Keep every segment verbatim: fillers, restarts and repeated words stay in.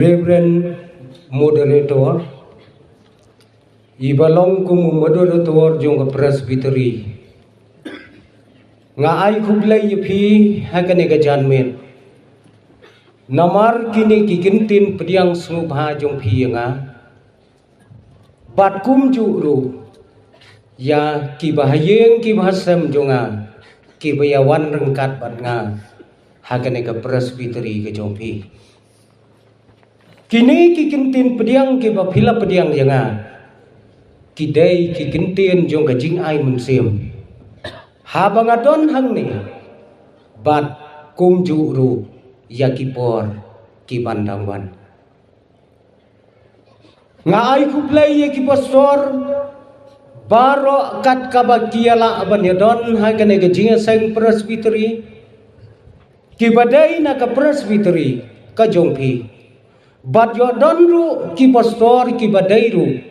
Reverend Moderator, i ba long kum u moderator jong ka Presbytery. Nga ai khublei ïa phi ha kane ka janmiet. Namar kine ki kyntien pdiang sngewbha jong phi ïa nga. Bad kumjuh ruh ïa ki ba ha ïing ki ba ha sem jong nga, ki ba ïa wan ryngkat bad nga ha kane ka Presbytery ka jong phi. Kine ki kyntien pdiang ki ba phi la pdiang ïa nga, ki dei ki kyntien jong ka jingai mynsiem. Haba nga don hangne, bad kumjuh ruh ïa ki por ki ban dang wan. Nga ai khublei ïa ki pastor baroh kat kaba ki ïa lah ban ïa don ha kane ka jingïaseng Presbytery, ki ba dei na ka Presbytery ka jong phi. Bad ïoh don ruh ki pastor ki ba dei ruh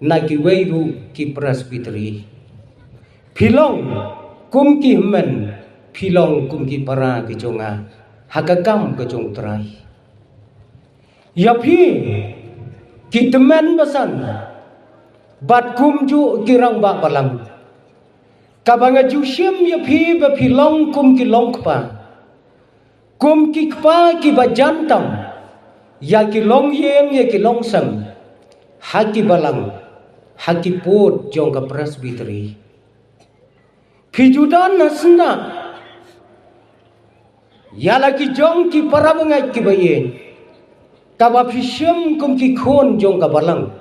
na kiwei ruh ki Presbytery. Phi long kum ki hynmen, phi long kum ki para ki jong nga ha ka kam ka jong Trai. Ïa phi ki tymmen basan bad kumjuh ki rangbah balang, kaba nga ju shim ïa phi ba phi long kum ki longkpa, kum ki kpa ki ba jan tam ïa ki longïing ïa ki longsem ha ki balang, ha ki pud jong ka Presbytery. Phi ju don ha sna ïa la ki jong ki para bangeit ki ba ïeit, kaba phi shim kum ki khun jong ka balang,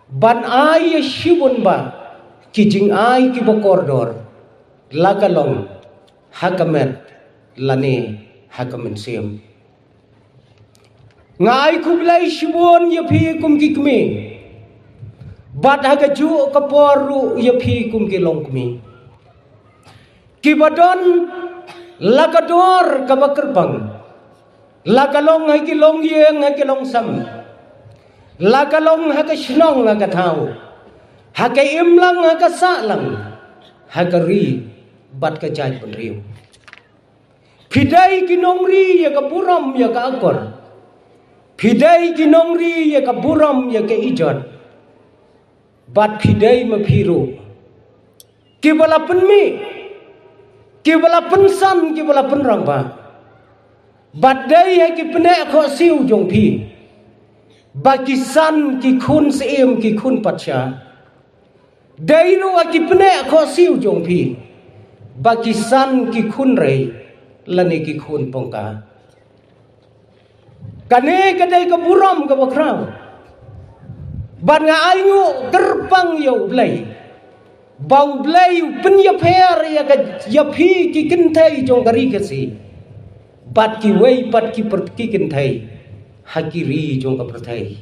ban ai ïa shibun bah ki jingai ki ba kordor, la ka long ha ka met lane ha ka mynsiem. Nga ai khublei shibun ïa phi kum ki kmie, bad ha kajuh ka por ruh ïa phi kum ki longkmie, ki ba don la ka dor kaba kyrpang, la ka long ha ki longïing ha ki longsem, la ka long ha ka shnong ha ka thaw, ha ka imlang ha ka sahlang, ha ka ri bad ka jaitbynriew. Phi dei ki nongri ïa ka burom ïa ka akor. Phi dei ki nongri ïa ka burom ïa ka ijot. Bad phi dei ma phi ruh ki ba la pynmih, ki ba la pynsan, ki ba la pynrangbah. Bad dei ha ki pneh khohsiew jong phi ba ki san ki khun syiem, ki khun patsha. Dei ruh ha ki pneh khohsiew jong phi ba ki san ki khun rei lane ki khun pongka. Kane ka dei ka burom kaba khraw. Bad nga ainguh kyrpang ïa U Blei ba U Blei u pynïapher ïa ka, ïa phi ki kynthei jong ka ri Khasi bad kiwei pat ki pyrthei, kynthei ha ki ri jong ka pyrthei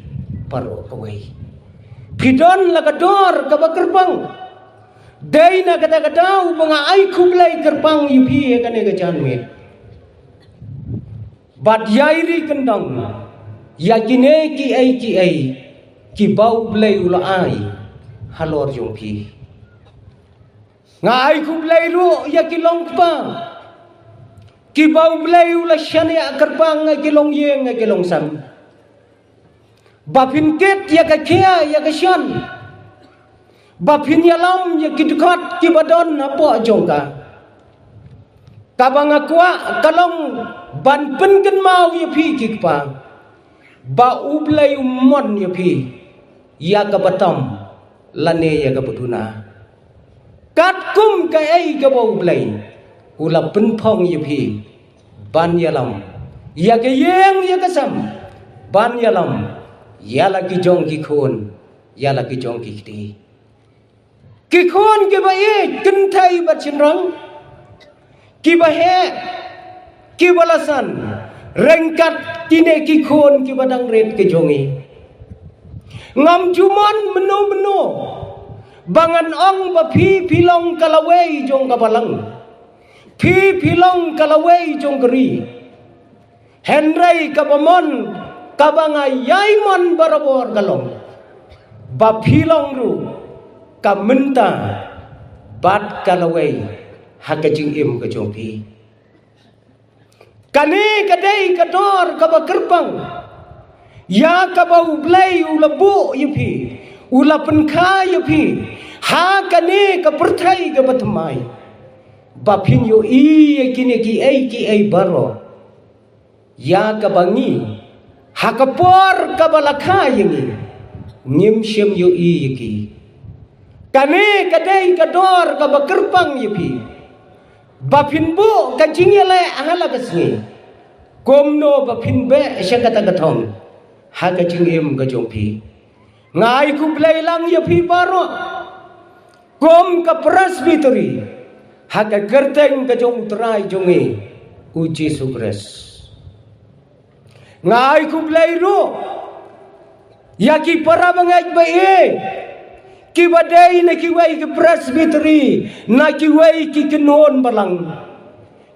baroh kawei. Phi don la ka dor kaba kyrpang. Dei na kata ka daw ba nga ai khublei kyrpang ïa phi ha kane ka janmiet. Bad ïai ri kyndong ïa kine kiei kiei ki ba U Blei u la ai halor jong phi. Nga ai khublei ruh ïa ki longkpa ki ba U Blei u la shaniah kyrpang ha ki longïing ha ki longsem, ba phin kit ïa ka khia ïa ka shan, ba phin ïalam ïa ki dkhot ki ba don hapoh jong ka. Kaba nga kwah ka long ban pynkynmaw ïa phi ki kpa ba U Blei u mon ïa phi ïa kaba tam lane ïa kaba duna. Katkum kaei kaba U Blei u la pynphong ïa phi ban ïalam ïa ka ïing ïa ka sem, ban ïalam ïa la ki jong ki khun, ïa la ki jong ki kti. Ki khun ki ba ïeit, kynthei bad shynrang, ki ba heh, ki ba la san, ryngkat kine ki khun ki ba dang rit ki jong ngi. Ngam ju mon mynno mynno ba ngan ong ba phi phi long ka lawei jong ka balang, phi phi long ka lawei jong ka ri. Hynrei kaba mon, kaba nga ïai mon barabor ka long ba phi long ruh ka mynta bad ka lawei ha ka jingim ka jong phi. Kane ka dei ka dor kaba kyrpang Ïa kaba U Blei u la buh ïa phi, u la pynkha ïa phi ha kane ka pyrthei kaba thymmai, ba phin ïohi ïa kine kiei kiei baroh, ïa kaba ngi, ha ka por kaba la kha ïa ngi, ngim shym ïohi ïa ki. Kane ka dei ka dor kaba kyrpang ïa phi, ba phin buh ka jingïaleh ha la ka sngi, kumno ba phin beh sha kata ka thong ha ka jingim ka jong phi. Nga ai khublei lang ïa phi baroh kum ka Presbytery ha ka kyrteng ka jong U Trai jong ngi, U Jisu Khrist. Nga ai khublei ruh ïa ki para bangeit ba ïeit, kiba dei na kiwei ki Presbytery, na kiwei ki kynhun balang,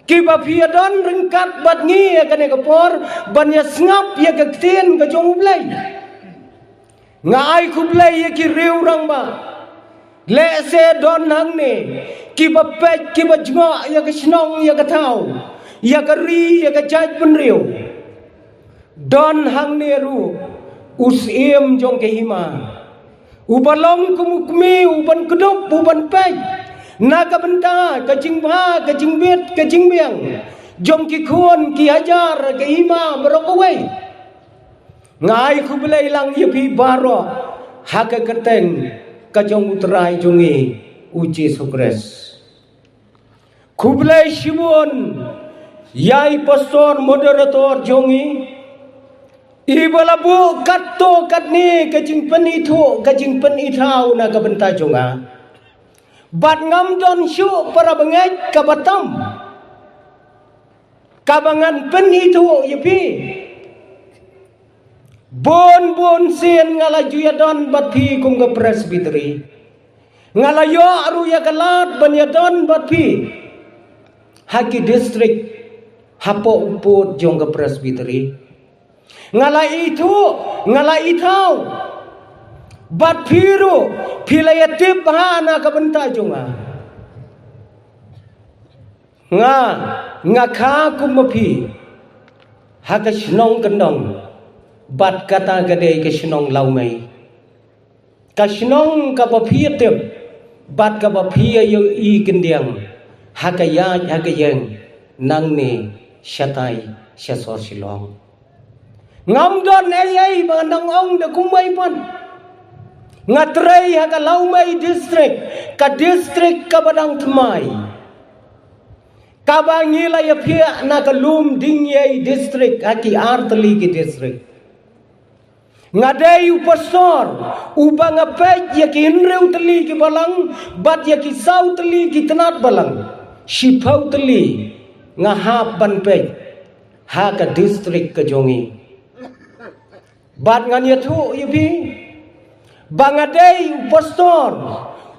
kiba phi ïadon ryngkat bad ngi ïa kane ka por ban ïasngap ïa ka ktien ka jong U Blei. Nga ai khublei ïa ki riew rangbah. Lehse don hangne kiba peit, kiba jngoh ïa ka shnong ïa ka thaw, ïa ka ri ïa ka jaitbynriew. Don hangne ruh u Syiem jong ka hima, uba long kum u kmie, uban kdup, uban peit na ka bynta ka jingbha, ka jingbit, ka jingbiang jong ki khun ki hajar ka hima baroh kawei. Nga ai khublei lang ïa phi baroh ha ka kyrteng ka jong U Trai jong ngi, U Jisu Khrist. Khublei shibun ïa i pastor moderator jong ngi, iba la buh katto katne ka jingpynithuh, ka jingpynithaw na ka bynta jong nga. Bad ngam don shuh para bangeit kaba tam kaba ngan pynithuh ïa phi. Bun bun sien nga la ju ïadon bad phi kum ka Presbytery. Nga la ïoh ruh ïa ka lad ban ïadon bad phi ha ki district hapoh u pud jong ka Presbytery. Nga la ithuh, nga la ithaw bad phi ruh, phi la ïatip bha na ka bynta jong nga. Nga, nga kha kum ma phi ha ka shnong kyndong, bad kata ka dei ka shnong Lawmei. Ka shnong kaba phi ïatip bad kaba phi ïa ïohi kyndiang ha ka ïaid ha ka ïeng nangne shatai sha sor Shillong. Ngam don ei ei ba ngan dang ong da kumwei pat. Nga trei ha ka Lawmei district, ka district kaba dang thymmai, kaba ngi la ïaphiah na ka lum Diengiei district ha ki ar tylli ki district. Nga dei u pastor uba nga peit ïa ki hynriew tylli ki balang bad ïa ki saw tylli ki tnat balang. Shiphew tylli nga hap ban peit ha ka district ka jong ngi. Bad ngan ïathuh ïa phi ba nga dei u pastor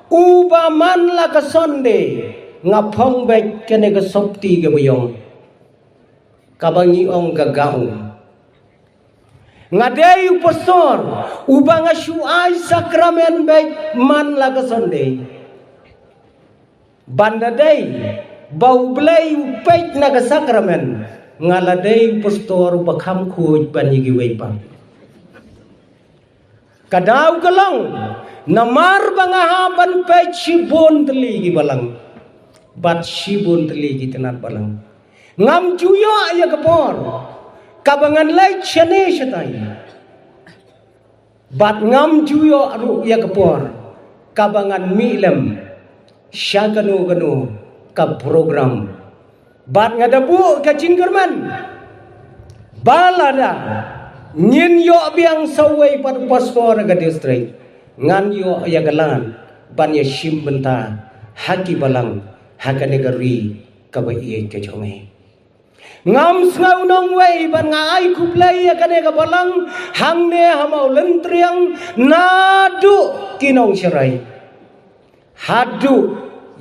uba man la ka Sunday nga phong beit kane ka sopti kaba ïong, kaba ngi ong ka gaung. Nga dei u pastor uba nga shu ai sakramen beit man la ka Sunday. Ban da dei ba U Blei u peit na ka sakramen, nga la dei u pastor uba kham khuid ban ïa kiwei pat. Ka daw ka long namar ba nga hap ban peit shibun tylli ki balang bad shibun tylli ki tnat balang. Ngam ju ïoh ïa ka por kaba ngan leit shane shatai. Bad ngam ju ïoh ruh ïa ka por kaba ngan mih lem sha kano kano ka program. Bad nga da buh ka jingkyrmen ba lada ngin ïoh biang sa uwei pat u pastor ha ka district, ngan ïoh ïa ka lad ban ïashim bynta ha ki balang ha kane ka ri kaba ïeit ka jong ngi. Ngam sngew nongwei ban nga ai khublei ïa kane ka balang hangne ha Mawlyntriang naduh ki nongsharai haduh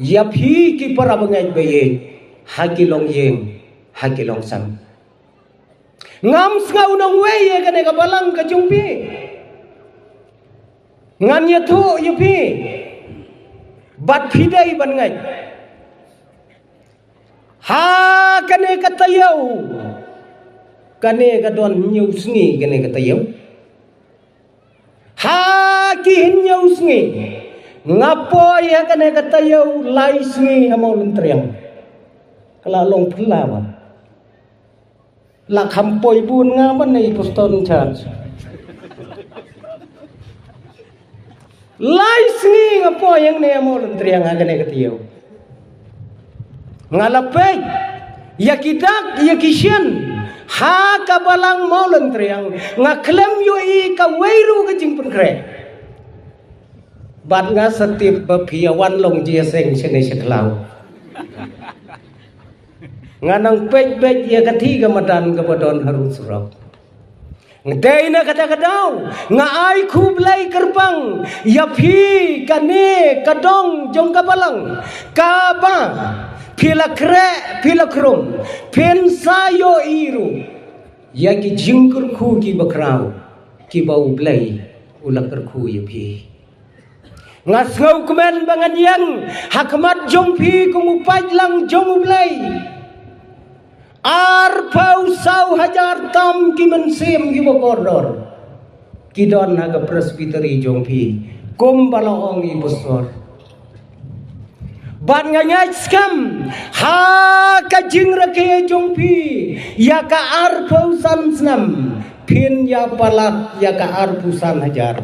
ïa phi ki para bangeit ba ïeit ha ki longïing ha ki longsam. Ngam sngew nongwei ïa kane ka balang ka jong phi. Ngan ïathuh ïa phi bad phi dei ban ngeit. Ha kane ka taïew Kane ka don hynñiew sngi kane ka taïew. Ha ki hynñiew sngi nga poi ha kane ka taïew lai sngi ha Mawlyntriang. Ka la long phylla ba la kham poi bun nga ban i Boston Church. Lai sngi nga poi hangne ha Mawlyntriang ha kane ka taïew. Nga la peit ïa ki dak ïa ki shin ha ka balang Mawlyntriang, nga khlem ïohi kawei ruh ka jingpynkhreh. Bad nga sa tip ba phi ïa wan long jingïaseng shane sha khlaw. Nga nang peit beit ïa ka thi ka madan kaba don harud surok. Nga dei na kata ka daw nga ai khublei kyrpang ïa phi, kane ka dong jong ka balang, kaba phi la khreh phi la khrum, phin sa ïohi ruh ïa ki jingkyrkhu kiba khraw kiba U Blei u la kyrkhu ïa phi. Nga sngewkmen ba ngan ïeng ha khmat jong phi kum u paidlang jong U Blei. Arphew saw hajar tam ki mynsiem kiba kordor ki don ha ka presbytery jong phi, kumba la ong i pastor. Bad nga ngeit skhem ha ka jingrakhe jong phi ïa ka arphew san snem, phin ïa palat ïa ka arphew san hajar.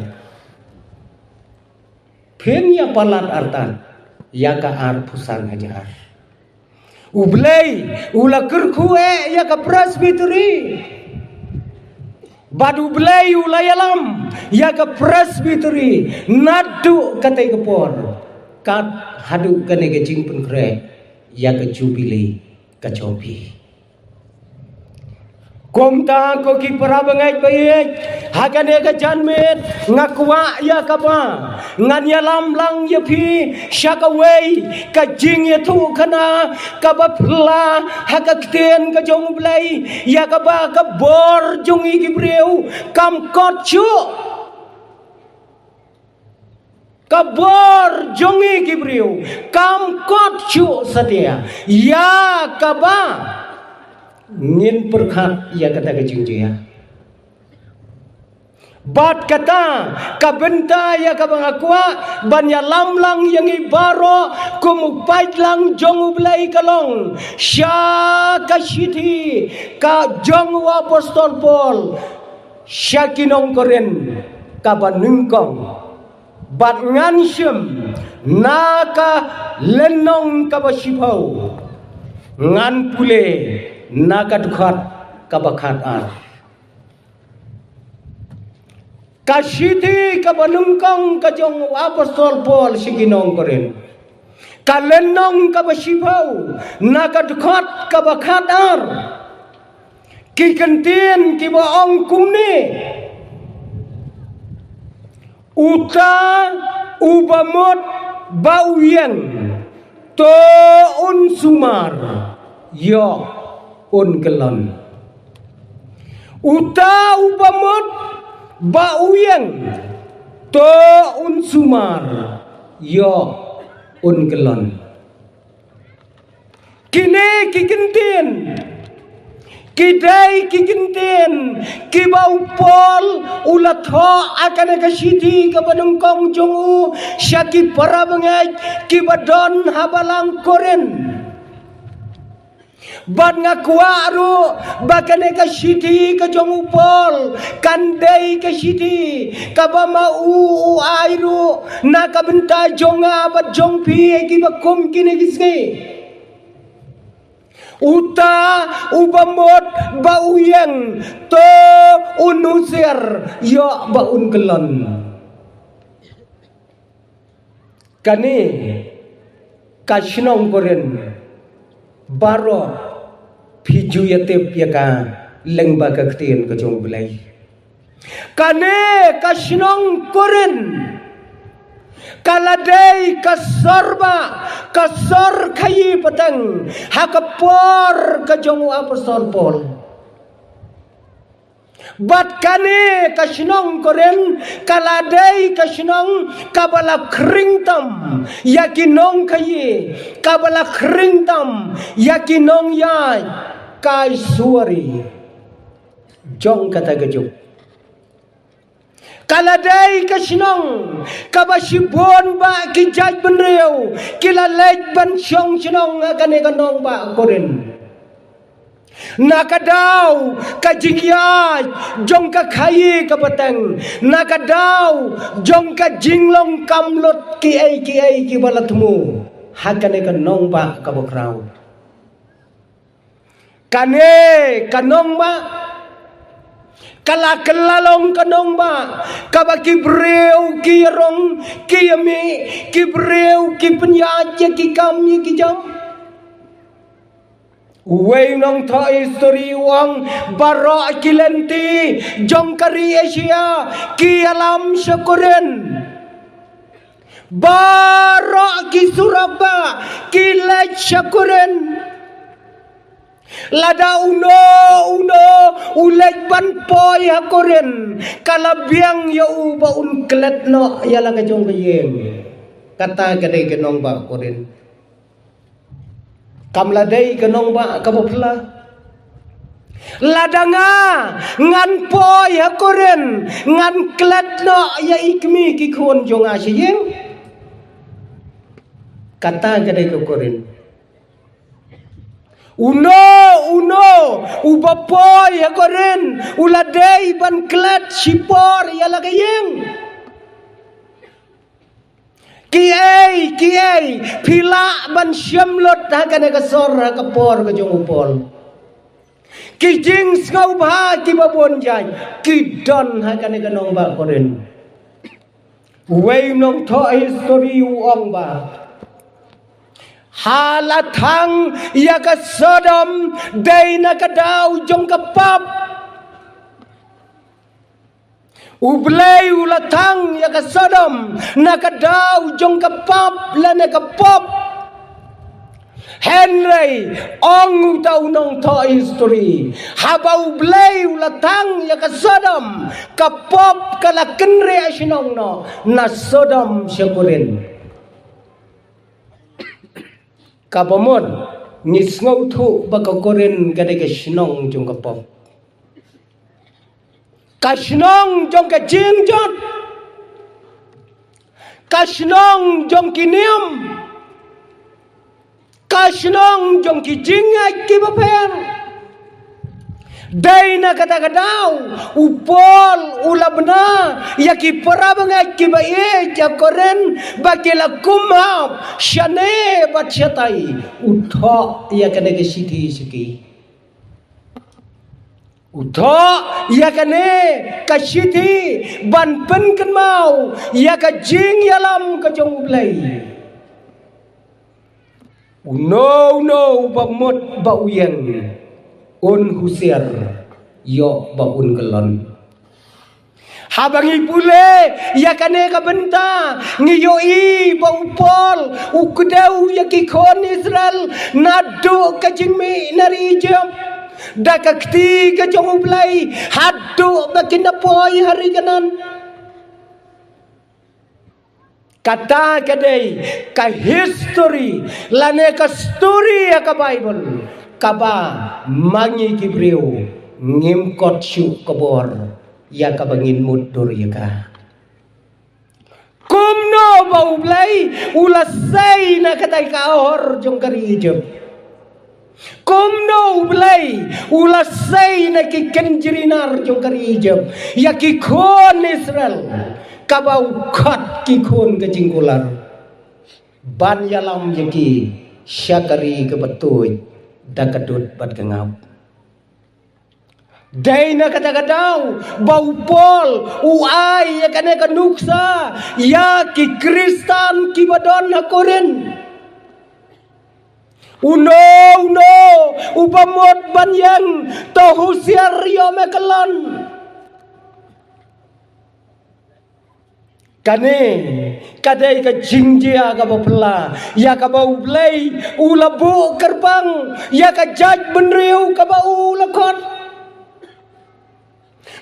Phin ïa palat artat ïa ka arphew san hajar. U Blei u la kyrkhu eh ïa ka presbytery. Bad U Blei u la ïalam ïa ka presbytery naduh katei ka por kat haduh kane ka jingpynkhreh ïa ka jubili ka jong phi. Kumta ko ki para bangeit ba ïeit, ha kane ka janmiet nga kwah ïa kaba ngan ïalam lang ïa phi sha kawei ka jingïathuhkhana kaba phylla ha ka ktien ka jong U Blei, ïa kaba ka bor jong ngi ki briew kam kot shuh. Ka bor jong ngi ki briew kam kot shuh satia ïa kaba ngin pyrkhat ïa kata ka jingjia. Bad kata ka bynta ïa kaba nga kwah ban ïalam lang ïa ngi baroh kum u paidlang jong U Blei ka long sha ka shithi ka jong u apostol Paul sha ki nong Korinth kaba nyngkong. Bad ngan shim na ka lynnong kaba shiphew, ngan pule na ka dkhot kaba khatar. Ka shithi kaba nyngkong ka jong u apostol Paul sha ki nong Korinth, ka lynnong kaba shiphew, na ka dkhot kaba khatar. Ki kyntien kiba ong kumne: Uta uba mut ba u ïeng, to un sumar, ïoh un kyllon. Uta uba mut ba u ïeng, to un sumar, ïoh un kyllon. Kine ki kyntien ki dei ki kyntien kiba u Paul u la thoh ha kane ka shithi kaba nyngkong jong u sha ki para bangeit kiba don ha balang Korinth. Bad nga kwah ruh ba kane ka shithi ka jong u Paul kan dei ka shithi kaba ma u u ai ruh na ka bynta jong nga bad jong phi kiba kum kine ki sngi. Uta uba mut ba u ïeng, to un husiar, ïoh ba un kyllon. Kane ka shnong Korinth baroh phi ju ïatip ïa ka lyngba ka ktien ka jong U Blei. Kane ka shnong Korinth ka la dei ka sor ba ka sor khaïi pateng ha ka por ka jong u apostol Paul. Bad kane ka shnong Korinth ka la dei ka shnong kaba la khring tam ïa ki nongkhaïi, kaba la khring tam ïa ki nongïaid kai suwari. jong kata ka juk. Ka la dei ka shnong kaba shibun bah ki jaitbynriew ki la leit ban shong shnong ha kane ka nongbah Korinth. Na ka daw ka jingïaid jong ka khaïi ka pateng, na ka daw jong ka jinglong kamlut kiei kiei kiba la thmu ha kane ka nongbah kaba khraw. Kane ka nongbah ka la kylla long ka nongbah kaba ki briew ki ïarong ki ïamih, ki briew ki pynïaid ïa ki kam ïa ki jam. Uwei u nongthoh histori u ong, baroh ki lynti jong ka ri Asia ki ïalam sha Korinth. Baroh ki surok bah ki leit sha Korinth. Lada uno uno u leit ban poi ha Korinth, ka la biang ïa u ba un klet noh ïa la ka jong ka ïing. Kata ka dei ka nongbah Korinth. Kam la dei ka nongbah kaba phylla. Lada nga ngan poi ha Korinth, ngan klet noh ïa i kmie ki khun jong nga sha ïing. Kata ka dei ka Korinth. Uno uno uba poi ha Korinth u la dei ban klet shipor ïa la ka ïing. Kiei kiei phi lah ban shim lut ha kane ka sor ha ka por ka jong u Paul. Ki jingsngewbha kiba bun jait ki don ha kane ka nongbah Korinth. Uwei u nongthoh histori u ong ba ha la thang ïa ka Sodom dei na ka daw jong ka pop. U Blei u la thang ïa ka Sodom na ka daw jong ka pop lane ka pop. Hynrei ong uta u nongthoh histori, haba U Blei u la thang ïa ka Sodom, ka pop ka la kynriah shnong noh na Sodom sha Korinth. Kaba mut ngi sngewthuh ba ka Korinth ka dei ka shnong jong ka pop. Ka shnong jong ka jingjot. Ka shnong jong ki niam. Ka shnong jong ki jingngeit kiba pher. Dei na kata ka daw u Paul u la bna ïa ki para bangeit kiba ïeit ha Korinth ba ki la kumap shane bad shatai, u thoh ïa kane ka shithi sha ki. U thoh ïa kane ka shithi ban pynkynmaw ïa ka jingïalam ka jong U Blei. Uno uno uba mut ba u ïeng, un husiar ïoh ba un kyllon. Haba ngi pule ïa kane ka bynta ngi ïohi ba u Paul u kdew ïa ki khun Israel naduh ka jingmih na ri Ijipt da ka kti ka jong U Blei haduh ba kin da poi ha ri Kanaan. Kata ka dei ka histori lane ka stori ha ka Baibl kaba ma ngi ki briew ngim kot shuh ka bor ïa kaba ngin mutdur ïa ka. Kumno ba U Blei u la sei na kata ka hor jong ka ri Ijipt. Kumno U Blei u la sei na ki kynjri nar jong ka ri Ijipt ïa ki khun Israel, kaba u khot ki khun ka jingkular ban ïalam ïa ki sha ka ri kaba tuid da ka dud bad ka ngap. Dei na kata ka daw ba u Paul u ai ïa kane ka nuksa ïa ki Khristan kiba don ha Korinth. Uno uno uba mut ban ïeng, to husiar ïoh me kyllon. Kane ka dei ka jingjia kaba phylla ïa kaba U Blei u la buh kyrpang ïa ka jaitbynriew kaba u la khot.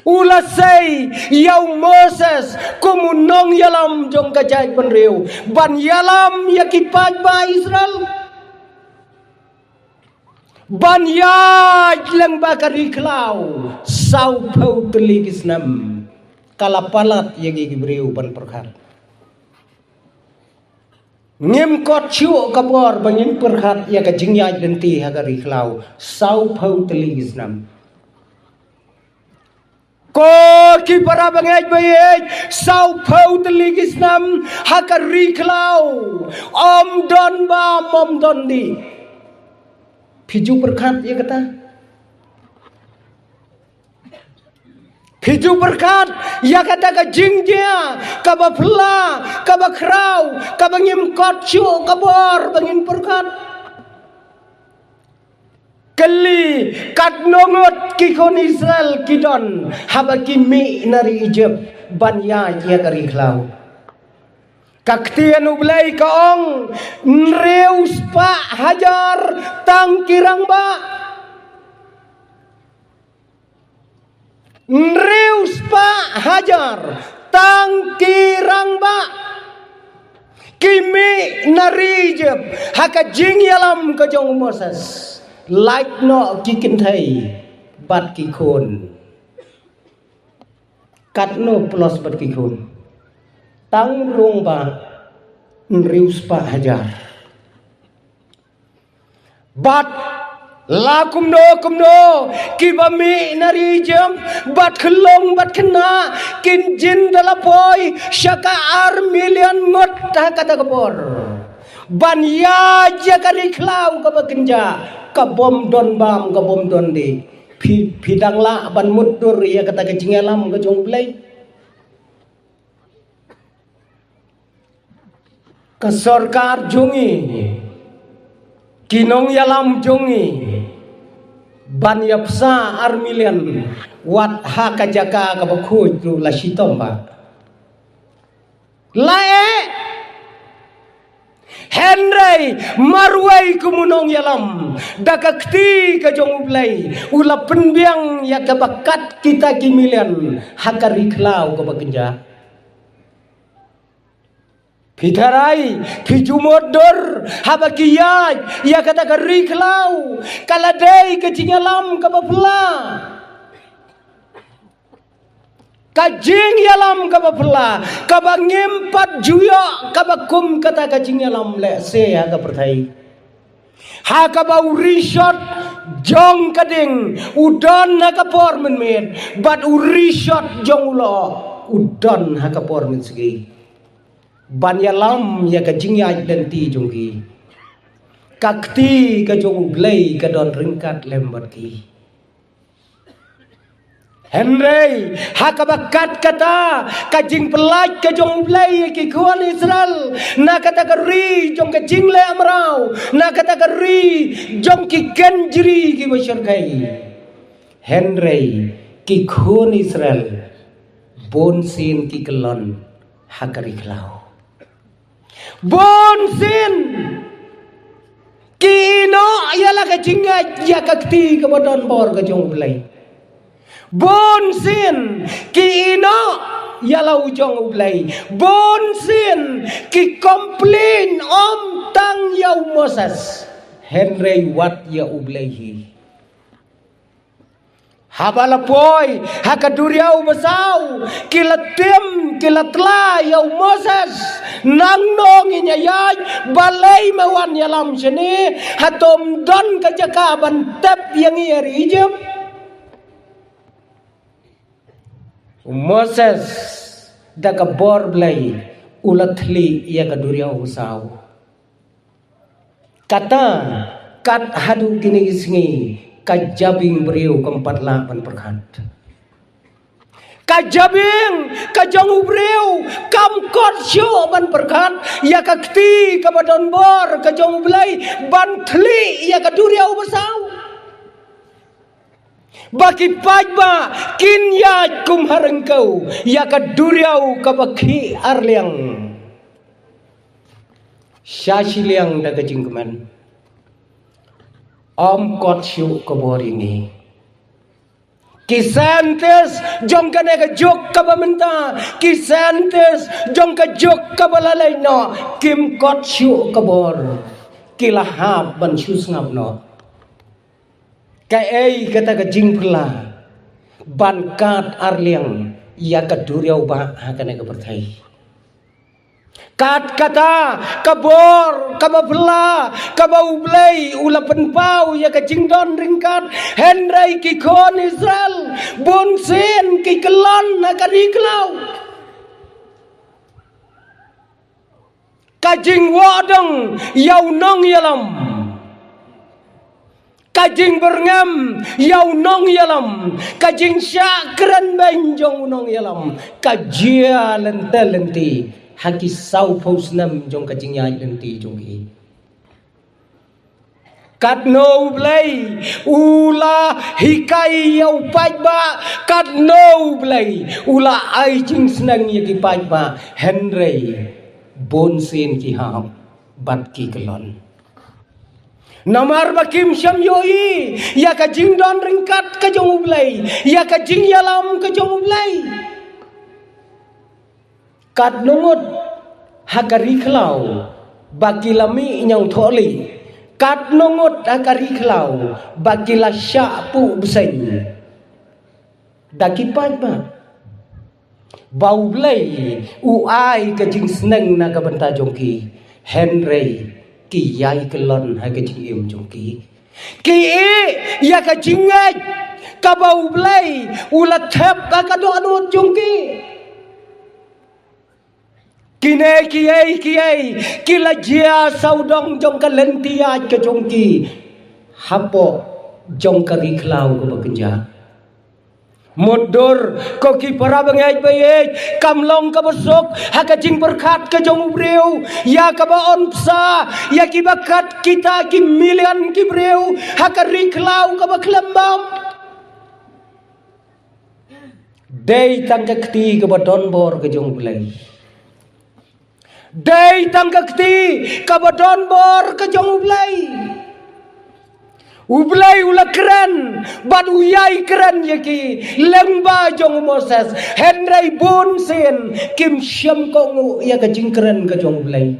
U la sei ïa u Moses kum u nongïalam jong ka jaitbynriew ban ïalam ïa ki paidbah Israel. Ban ïaid lyngba ka ri khlaw, saw phew tylli ki snem. Ka la palat ïa ki briew ban pyrkhat. Ngim kot shuh ka bor ba ngin pyrkhat ïa ka jingïaid lynti ha ka ri khlaw, saw phew tylli ki snem. Ko ki para bangeit baieit, saw phew tylli ki snem ha ka ri khlaw, ym don bam, ym don dih. Phi ju pyrkhat ïa kata? Phi ju pyrkhat ïa kata ka jingjia kaba phylla, kaba khraw, kaba ngim kot shuh ka bor ba ngin pyrkhat? Kylli, katno ngut ki khun Israel ki don haba ki mih na ri Egypt ban ïaid ïa ka ri khlaw? Ka ktien U Blei ka ong, hynriew spah hajar tang ki rangbah. Hynriew spah hajar tang ki rangbah ki mih na ri Egypt ha ka jingïalam ka jong u Moses. Lait noh ki kynthei bad ki khun. Katno plus bad ki khun? Tang rangbah hynriew spah hajar. Bad la kumno kumno kiba mih na ri Egypt, bad khyllung bad khynnah kin jin da la poi sha ka ar million ngut ha kata ka por. Ban ïaid ïa ka ri khlaw kaba kynjah, ka bym don bam, ka bym don dih. Phi, phi dang lah ban mutdur ïa kata ka jingïalam ka jong U Blei? Ka sorkar jong ngi, ki nongïalam jong ngi, ban ïa pynsa ar million wat ha ka jaka kaba khuid ruh la shitom ba. La eh. Hynrei marwei kum u nongïalam, da ka kti ka jong U Blei u la pynbiang ïa kaba kat kita ki million ha ka ri khlaw kaba kynjah. Phi tharai, phi ju mutdur haba ki ïaid ïa kata ka ri khlaw, ka la dei ka jingïalam kaba phylla. Ka jingïalam kaba phylla, kaba ngim pat ju ïoh kaba kum kata ka jingïalam lehse ha ka pyrthei. Ha kaba u rishot jong ka ding u don ha ka por mynmiet, bad u rishot jong u lyoh u don ha ka por mynsngi. Ban ïalam ïa ka jingïaid lynti jong ki, ka kti ka jong U Blei ka don ryngkat lem bad ki. Hynrei ha kaba kat kata, ka jingpyllait ka jong U Blei ïa ki khun Israel na kata ka ri jong ka jingleh mraw, na kata ka ri jong ki kynjri kiba shyrkhei. Hynrei ki khun Israel bunsien ki kyllon ha ka ri khlaw. Bunsien ki ïehnoh ïa la ka jingngeit ïa ka kti kaba don bor ka jong U Blei. Bunsien ki ïehnoh ïa la u jong U Blei. Bunsien ki complain ym tang ïa u Moses, hynrei wat ïa U Blei hi. Haba la poi ha ka duriaw basaw, ki la tim, ki la tla ïa u Moses, nangno ngin ïa ïaid, balei me wan ïalam shane, hato ym don ka jaka ban tep ïa ngi ha ri Egypt? U Moses da ka bor Blei u la thli ïa ka duriaw basaw. Kata, kat haduh kine ki sngi, ka jabieng briew kam pat lah ban pyrkhat. Ka jabieng ka jong u briew kam kot shuh ban pyrkhat ïa ka kti kaba don bor ka jong U Blei ban thli ïa ka duriaw basaw. Ba ki paidbah kin ïaid kum ha ryngkew ïa ka duriaw kaba khih arliang. Sha shiliang da ka jingkmen. Ym kot shuh ka bor ïa ngi. Ki scientist jong kane ka juk kaba mynta, ki scientist jong ka juk kaba la leit noh, kim kot shuh ka bor. Ki la hap ban shu sngap noh. Kaei kata ka jingphylla ban kad arliang ïa ka duriaw ba ha kane ka pyrthei? Kat kata ka bor kaba phylla kaba U Blei u la pynpaw ïa ka jingdon ryngkat, hynrei ki khun Israel bunsien ki kyllon ha ka ri khlaw. Ka jingwad dong ïa u nongïalam, ka jingbyrngem ïa u nongïalam, ka jingshah kren beiñ jong u nongïalam ka jia lynti lynti ha ki sawphew snem jong ka jingïaid lynti jong ki. Katno U Blei u la hikai ïa u paidbah, katno U Blei u la ai jingsneng ïa ki paidbah, hynrei bunsien ki hap bad ki kyllon. Namar ba kim shym ïohi ïa ka jingdon ryngkat ka jong U Blei, ïa ka jingïalam ka jong U Blei. Katno ngut ha ka ri khlaw ba ki la mih ñiangthohlieh, katno ngut ha ka ri khlaw ba ki la shah puh bseiñ da ki paidbah, ba U Blei u ai ka jingsneng na ka bynta jong ki, hynrei ki ïai kyllon ha ka jingim jong ki. Ki ïeh ïa ka jingngeit kaba U Blei u la thep ha ka dohnud jong ki. Kine kiei kiei ki la jia sawdong jong ka lynti ïaid ka jong ki hapoh jong ka ri khlaw kaba kynja. Mutdur ko ki para bangeit ba ïeit, kam long kaba suk ha ka jingpyrkhat ka jong u briew ïa kaba on pisa ïa kiba kat kita ki million ki briew ha ka ri khlaw kaba khlem bam. Dei tang ka kti kaba don bor ka jong U Blei. Dei tang ka kti kaba don bor ka jong U Blei. U Blei u la kren bad u ïai kren ïa ki lyngba jong u Moses, hynrei bunsien kim shym kohnguh ïa ka jingkren ka jong U Blei.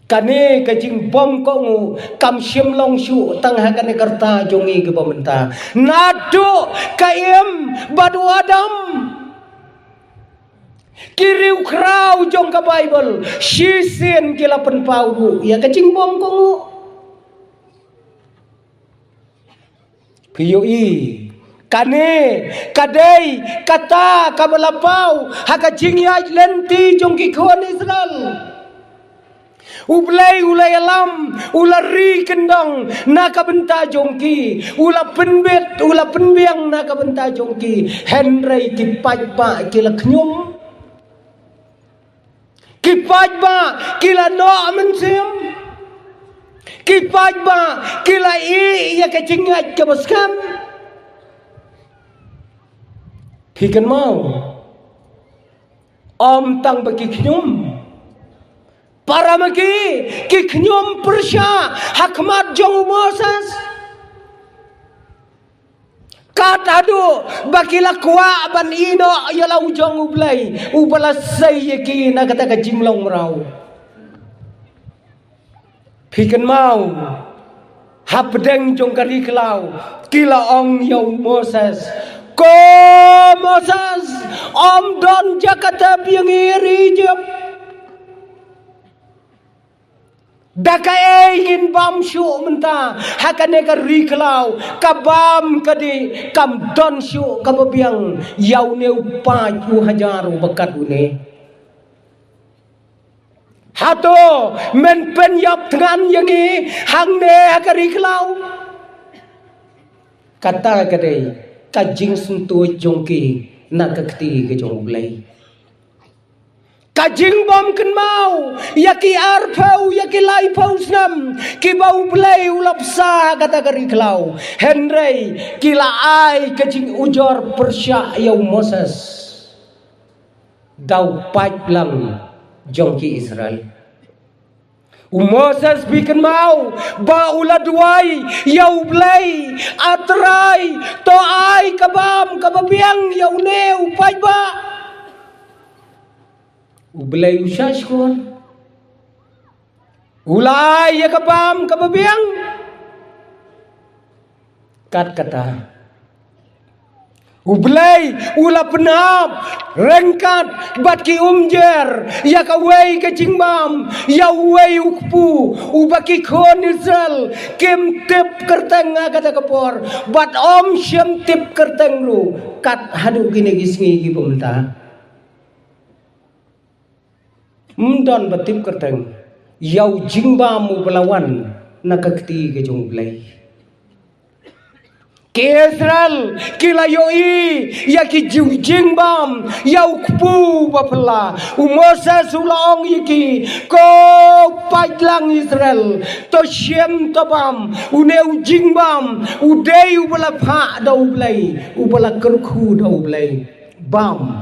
Kane ka jingbymkohnguh kam shym long shuh tang ha kane ka rta jong ngi kaba mynta. Naduh ka Im bad u Adam, ki riewkhraw jong ka Baibl shisien ki la pynpaw ruh ïa ka jingbymkohnguh. Phi ïohi, kane ka dei kata kaba la paw ha ka jingïaid lynti jong ki khun Israel. U Blei u la ïalam, u la ri kyndong na ka bynta jong ki, u la pynbit, u la pynbiang na ka bynta jong ki, hynrei ki paidbah ki la khñium. Ki paidbah ki la noh mynsiem. Ki paidbah ki la ïeh ïa ka jingngeit kaba skhem. Phi kynmaw, ym tang ba ki khñium, para ma ki ki khñium pyrshah ha khmat jong u Moses. Kat haduh ba ki la kwah ban ïeh noh ïa la u jong U Blei uba la sei ïa ki na kata ka jinglong mraw. Phi kynmaw, hapdeng jong ka ri khlaw ki la ong ïa u Moses, "Ko Moses, ym don jaka tep ïa ngi ha ri Ijipt. Da kaei ngin bam shuh mynta ha kane ka ri khlaw? Ka bam ka dih, kam don shuh kaba biang ïa une u paid u hajar uba kat une. Hato men pynïap thngan ïa ngi hangne ha ka ri khlaw?" Kata ka dei ka jingsyntuid jong ki na ka kti ka jong U Blei. Ka jingbym kynmaw ïa ki arphew, ïa ki laiphew snem kiba U Blei u la bsa kata ka ri khlaw, hynrei ki la ai ka jingujor pyrshah ïa u Moses da u paidlang jong ki Israel. U Moses, phi kynmaw ba u la duwai ïa U Blei, "A Trai, to ai ka bam kaba biang ïa une u paidbah." U Blei u shah shkor. U la ai ïa ka bam kaba biang. Kat kata, U Blei u la pynhap ryngkat bad ki umjer ïa kawei ka jingbam, ïa uwei u kpu, uba ki khun Israel kim tip kyrteng ha kata ka por, bad ym shym tip kyrteng ruh kat haduh kine ki sngi kiba mynta. Ym don ba tip kyrteng ïa u jingbam uba la wan na ka kti ka jong U Blei. Ki Israel ki la ïohi ïa ki ju-, jingbam, ïa u kpu ba phylla. U Moses u la ong ïa ki, ko paidlang Israel, to shim to bam, une u jingbam u dei uba la phah da U Blei, uba la kyrkhu da U Blei. Bam.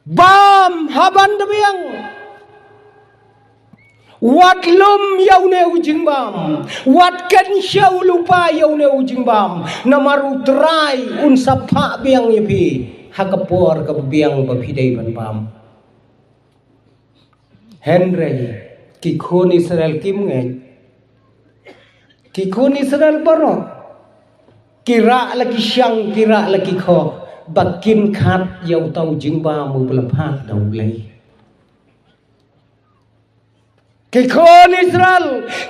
Bam ha ban da biang. Wat lum ïa une u jingbam. Wat kynshew lypa ïa une u jingbam. Namar U Trai un sa phah biang ïa phi ha ka por kaba biang ba phi dei ban bam. Hynrei ki khun Israel kim ngeit. Ki khun Israel baroh ki rah la ki shang, ki rah la ki khoh ba kin khot ïa uta u jingbam uba la phah da U Blei. Ki khun Israel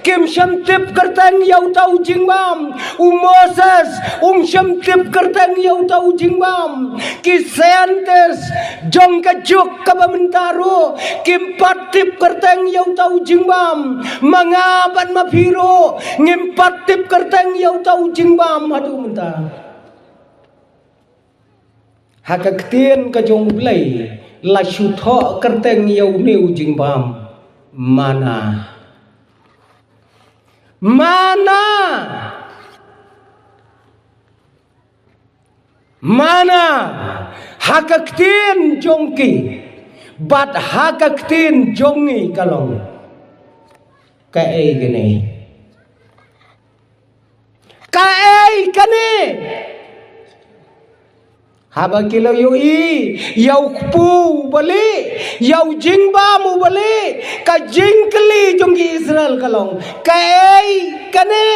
kim shym tip kyrteng ïa uta u jingbam. U Moses um shym tip kyrteng ïa uta u jingbam. Ki scientist jong ka juk kaba mynta ruh kim pat tip kyrteng ïa uta u jingbam. Ma nga bad ma phi ruh ngim pat tip kyrteng ïa uta u jingbam haduh mynta. Ha ka ktien ka jong U Blei la shu thoh kyrteng ïa une u jingbam, manna. Manna. Manna ha ka ktien jong ki bad ha ka ktien jong ngi ka long, kaei kane? Kaei kane? Haba ki la ïohi ïa u kpu uba lieh, ïa u jingbam uba lieh, ka jingkylli jong ki Israel ka long, kaei kane?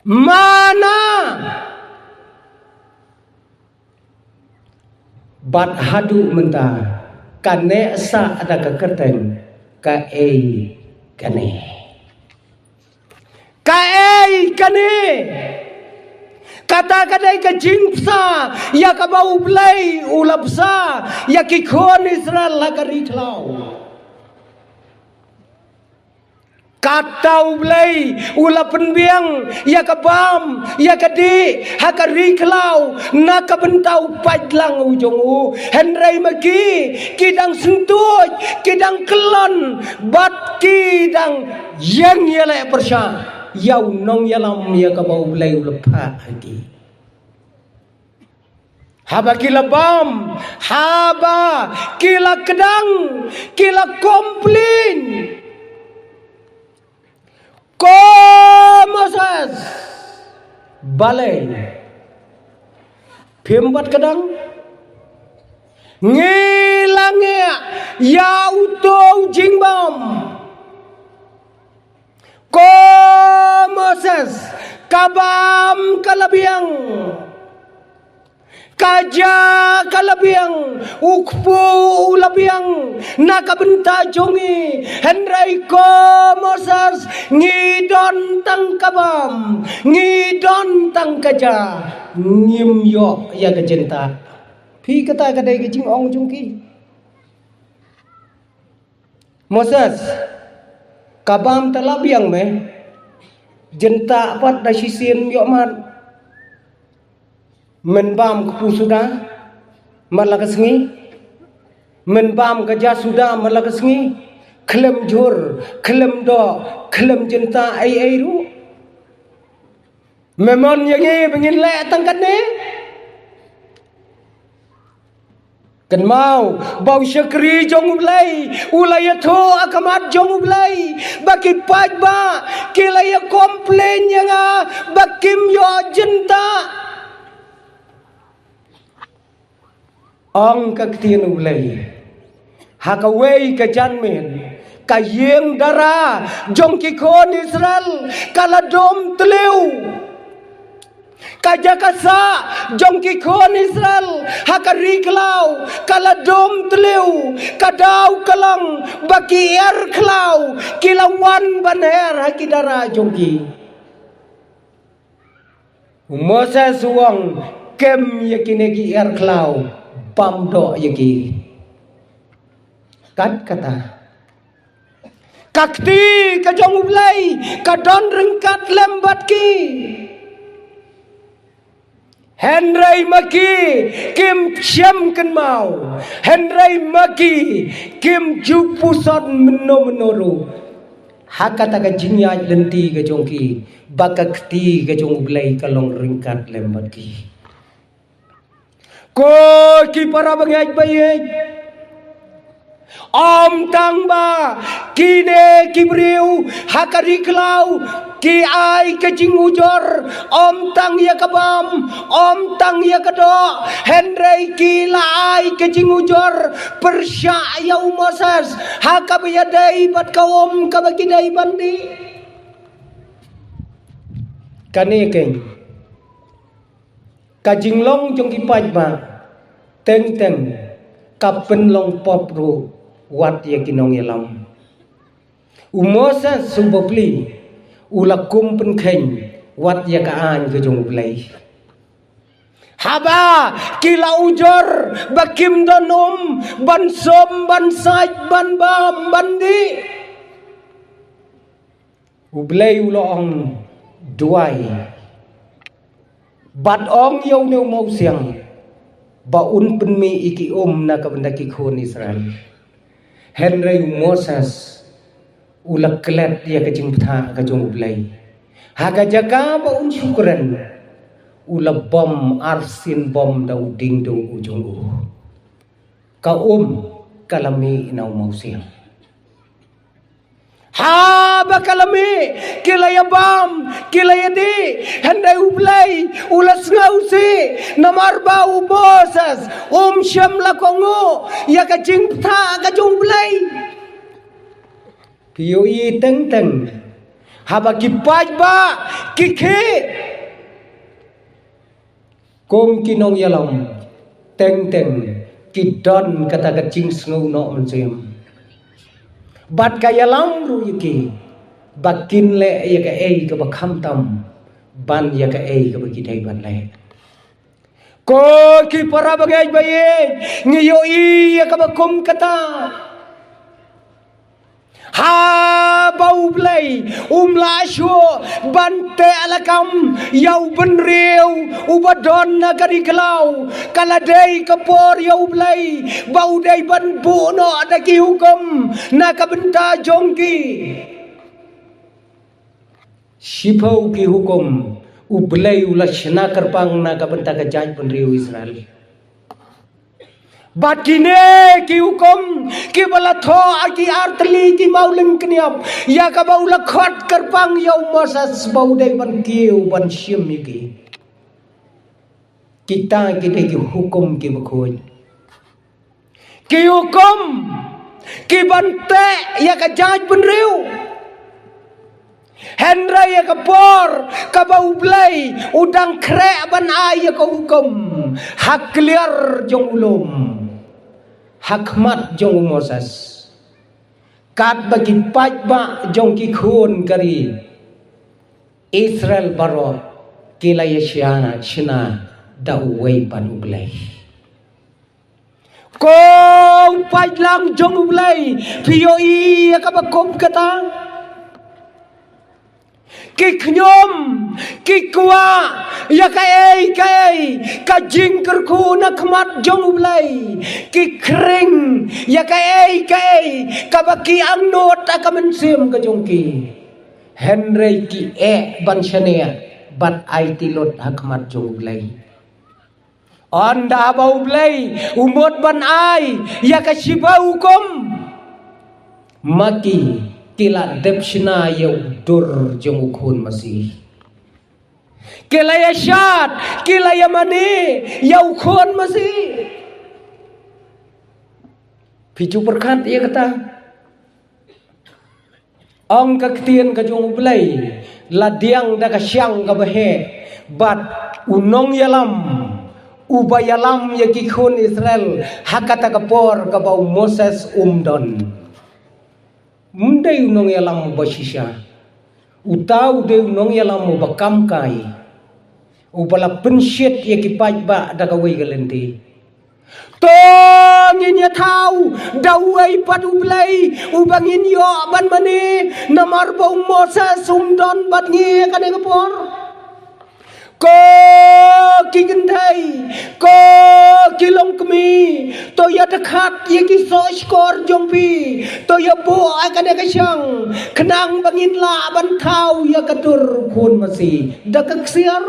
Manna. Bad haduh mynta ka neh sah da ka kyrteng, kaei kane? Kaei kane? Kata ka dei ka jingbsa ïa kaba U Blei u la bsa ïa ki khun Israel ha ka ri khlaw. Kata U Blei u la pynbiang ïa ka bam, ïa ka dih ha ka ri khlaw na ka bynta u paidlang u jong u. Hynrei ma ki, ki dang syntuid, ki dang kyllon bad ki dang ïeng ïaleh pyrshah ïa u nongïalam ïa kaba U Blei u la phah ha ki. Haba ki la bam, haba ki la kdang, ki la complain. Ko Moses, balei phim pat kdang? Ngi la ngiah ïa uto u jingbam. Ko Moses, ka bam ka la biang, ka ja ka la biang, u kpu u la biang na ka bynta jong ngi. Hynrei ko Moses, ngi don tang ka bam, ngi don tang ka ja, ngim ïoh ïa ka jyntah. Phi, kata ka dei ka jingong jong ki. Moses, ka bam te la biang me, jyntah pat da shisien ïoh mat. Men bam kpu suda mat la ka sngi, men bam ka ja suda mat la ka sngi, khlem jhur, khlem doh, khlem jyntah ei ei ruh. Me mon ïa ngi ba ngin leh tang katne? Kynmaw ba u shakri jong U Blei u la ïathuh ha khmat jong U Blei ba ki paidbah ki la ïa complain ïa nga ba kim ïoh jyntah. Ong ka ktien U Blei ha kawei ka janmiet, Ka ïing dara jong ki khun Israel ka la dum tliw. Ka jaka sah jong ki khun Israel ha ka ri khlaw ka la dum tliw. Ka daw ka long ba ki er khlaw ki la wan ban her ha ki dara jong ki. U Moses u ong, kem ïa kine ki er khlaw, bam doh ïa ki. Kat kata, ka kti ka jong U Blei ka don ryngkat lem bad ki. Hynrei ma ki kim shem kynmaw, hynrei ma ki kim ju puson mynno mynno ruh. Ha kata ka jingïaid lynti ka jong ki, ba ka kti ka jong U Blei ka long ryngkat lem bad ki. Ko ki para bangeit ba ïeit, ym tang ba kine ki briew ha ka ri khlaw ki ai ka jingujor, ym tang ïa ka bam, ym tang ïa ka doh, hynrei ki la ai ka jingujor pyrshah ïa u Moses ha kaba ïadei bad ka um kaba ki dei ban dih. Kane keiñ, ka jinglong jong ki paidbah teng teng ka pynlong pop ruh wat ïa ki nongïalam. U Moses u bapli u la kum pynkheiñ wat ïa ka aiñ ka jong U Blei. Haba ki la ujor ba kim don um ban sum, ban sait, ban bam, ban dih, U Blei u la ong, duwai bad ong ïa une u mawsiang ba un pynmih ïa ki um na ka bynta ki khun Israel. Hynrei u Moses u la klet ïa ka jingpyntha ka jong U Blei. Ha ka jaka ba un shu kren, u la bom arsien bom da u diengduh u jong u. Ka um ka la mih na u mawsiang. Haba ka la mih, ki la ïa bam, ki la ïa dih, hynrei U Blei u la sngewsih, namar ba u Moses um shym la kohnguh ïa ka jingpyntha ka jong U Blei. Ki ïohi teng teng haba ki paidbah ki khih kum ki nongïalam, teng teng ki don kata ka jingsngew noh mynsiem. Bad ka ïalam ruh ïa ki ba kin leh ïa kaei kaba khamtam ban ïa kaei kaba ki dei ban leh. Ko ki para bangeit ba ïeit, ngi ïohi ïa kaba kum kata. Haba U Blei um lah shuh ban teh lakam ïa u bynriew uba don na ka ri khlaw, ka la dei ka por ïa U Blei ba u dei ban buh noh da ki hukum na ka bynta jong ki. Shiphew ki hukum U Blei u la shna kyrpang na ka bynta ka jaitbynriew Israel. Bad kine ki hukum kiba la thoh ha ki artylli ki mawlyngkniap, ïa kaba u la khot kyrpang ïa u Moses ba u dei ban kiew ban shim ïa ki. Kita ki dei ki hukum kiba khuid. Ki hukum kiban teh ïa ka jaitbynriew. Hynrei ïa ka por kaba U Blei u dang khreh ban ai ïa ka hukum ha kliar jong u lum, ha khmat jong u Moses, katba ki paidbah jong ki khun ka ri Israel baroh ki la ïa shna, shna da uwei pat U Blei. Ko u paidlang jong U Blei, phi ïohi ïa kaba kum kata? Ki khñium, ki kwah ïa kaei kaei ka jingkyrkhu na khmat jong U Blei. Ki khring ïa kaei kaei kaba ki angnud ha ka mynsiem ka jong ki. Hynrei ki eh ban shaniah bad aiti lut ha khmat jong U Blei. Ynda ba U Blei u mut ban ai ïa ka shiphew hukum, ma ki ki la dep shna ïa u dur jong u khun masi. Ki la ïa shad, ki la ïa mane ïa u khun masi. Phi ju pyrkhat ïa kata? Ong ka ktien ka jong U Blei, la diang da ka shiang kaba heh, bad u nongïalam uba ïalam ïa ki khun Israel ha kata ka por kaba u Moses um don. Um dei u nongïalam uba shisha. Uta u dei u nongïalam uba kam kai, uba la pynshit ïa ki paidbah da kawei ka lynti. To ngin ïathaw da uwei pat U Blei uba ngin ïoh ban mane, namar ba u Moses um don bad ngi ha kane ka por. Ko ki kynthei, ko ki longkmie, to ïa dkhat ïa ki soh shkor jong phi, to ïa buh ha kane ka shiang, khnang ba ngin lah ban thaw ïa ka dur khun masi da ka ksiar.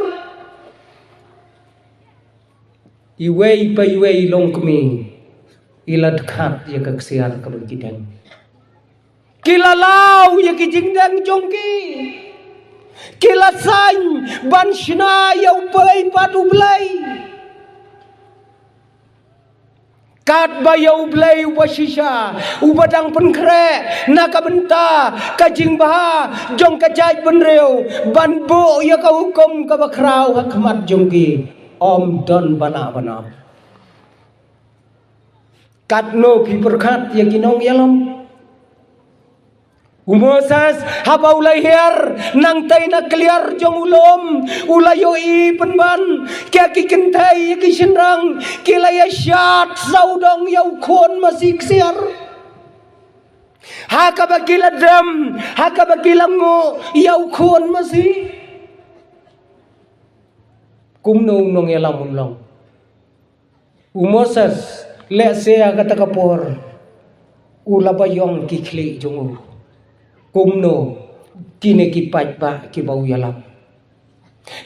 Iwei pa iwei longkmie i la dkhat ïa ka ksiar kaba ki deng. Ki la law ïa ki jingdeng jong ki. Ki la saiñ ban shna ïa u pei pat U Blei. Katba ïa U Blei uba shisha, uba dang pynkhreh na ka bynta ka jingbha jong ka jaitbynriew, ban buh ïa ka hukum kaba khraw ha khmat jong ki, ym don ba lah ban ap. Katno phi pyrkhat ïa ki nongïalam? U Moses haba u la hiar nangtei na kliar jong u lum, u la ïohi pynban ïa ki kynthei ïa ki shynrang ki la ïa shad sawdong ïa u khun masi ksiar. Ha kaba ki la dem, ha kaba ki la nguh ïa u khun masi. Kumno u nongïalam un long? U Moses lehse ha kata ka por u la ba ïong ki khlieh jong u. Kumno kine ki paidbah kiba u ïalam?